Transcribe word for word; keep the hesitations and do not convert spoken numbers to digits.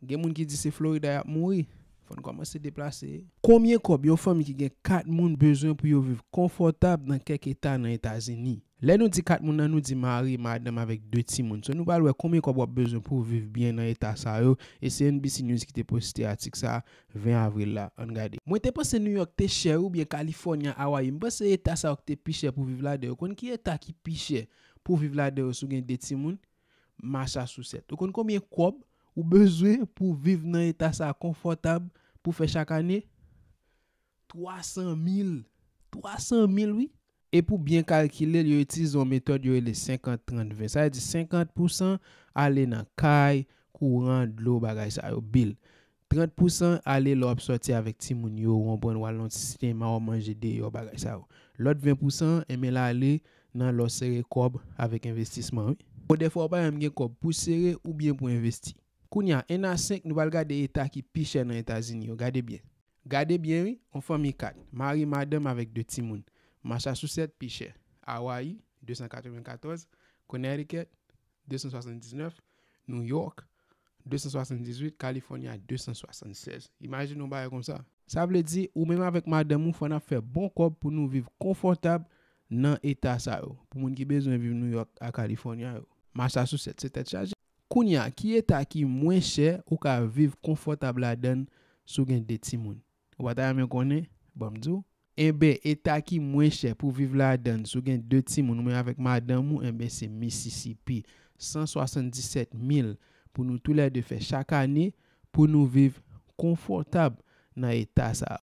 Gen moun ki di se Florida y ap mouri. Fò n kòmanse deplase. Konbyen kòb yon fanmi ki gen kat moun bezwen pou yo viv konfòtab nan kèk eta nan Etazini? Lè nou di kat moun nan, nou di mari, madanm avèk de timoun. So, nou pral wè konbyen kòb w ap bezwen pou w viv byen nan eta sa yo. E se N B C News ki te poste atik sa ven avril la. Ann gade. Mwen te panse New York te chè oubyen California, Hawaii. M panse eta sa yo ki te pi chè pou viv ladan yo. Konn ki eta ki pi chè pou viv ladan yo si w gen de timoun? Massachusetts. Ou konn konbyen kòb ou bezwen pou w viv nan eta sa konfòtab pou fè chak ane? Twa san mil. Twa san mil, wi. E pou byen kalkile l, yo itilize yon metòd yo rele senkant trant ven. Sa vle di senkant pousan ale nan kay, kouran, dlo, bagay sa yo, bil. Trant pousan ale lè w ap sòti avèk timoun yo, ou konprann, w al nan yon ti sinema, w al manje deyò, bagay sa yo. Lòt ven pousan, enben, l ale nan lè w sere kòb avèk envestisman, wi. Bon, dèfwa, w pa menm gen kòb pou sere oubyen pou envesti. Kounye a, en a senk, nou pral gade eta ki pi chè nan Etazini yo. Gade byen. Gade byen, wi, yon fanmi kat. Mari, madanm avèk de timoun. Massachusetts pi chè. Hawaii, de san katrevenkatòz. Connecticut, de san swasanndiznèf. New York, de san swasanndizuit. California, de san swasannsèz. Imajine yon bagay konsa. Sa vle di, ou menm avèk madanm ou, fò n ap fè bon kòb pou nou viv konfòtab nan eta sa yo. Pou moun ki bezwen viv New York ak California yo. Massachusetts, se tèt chaje. Kounye a, ki eta ki mwen chè ou ka viv konfòtab ladan l si w gen de timoun? Ou pa ta renmen konnen? Ban m di w. Enben, eta ki mwen chè pou viv ladan l si w gen de timoun, ou menm avèk madanm ou, enben, se Mississippi. San swasanndisèt mil pou nou toulède fè chak ane pou nou viv konfòtab nan eta sa a.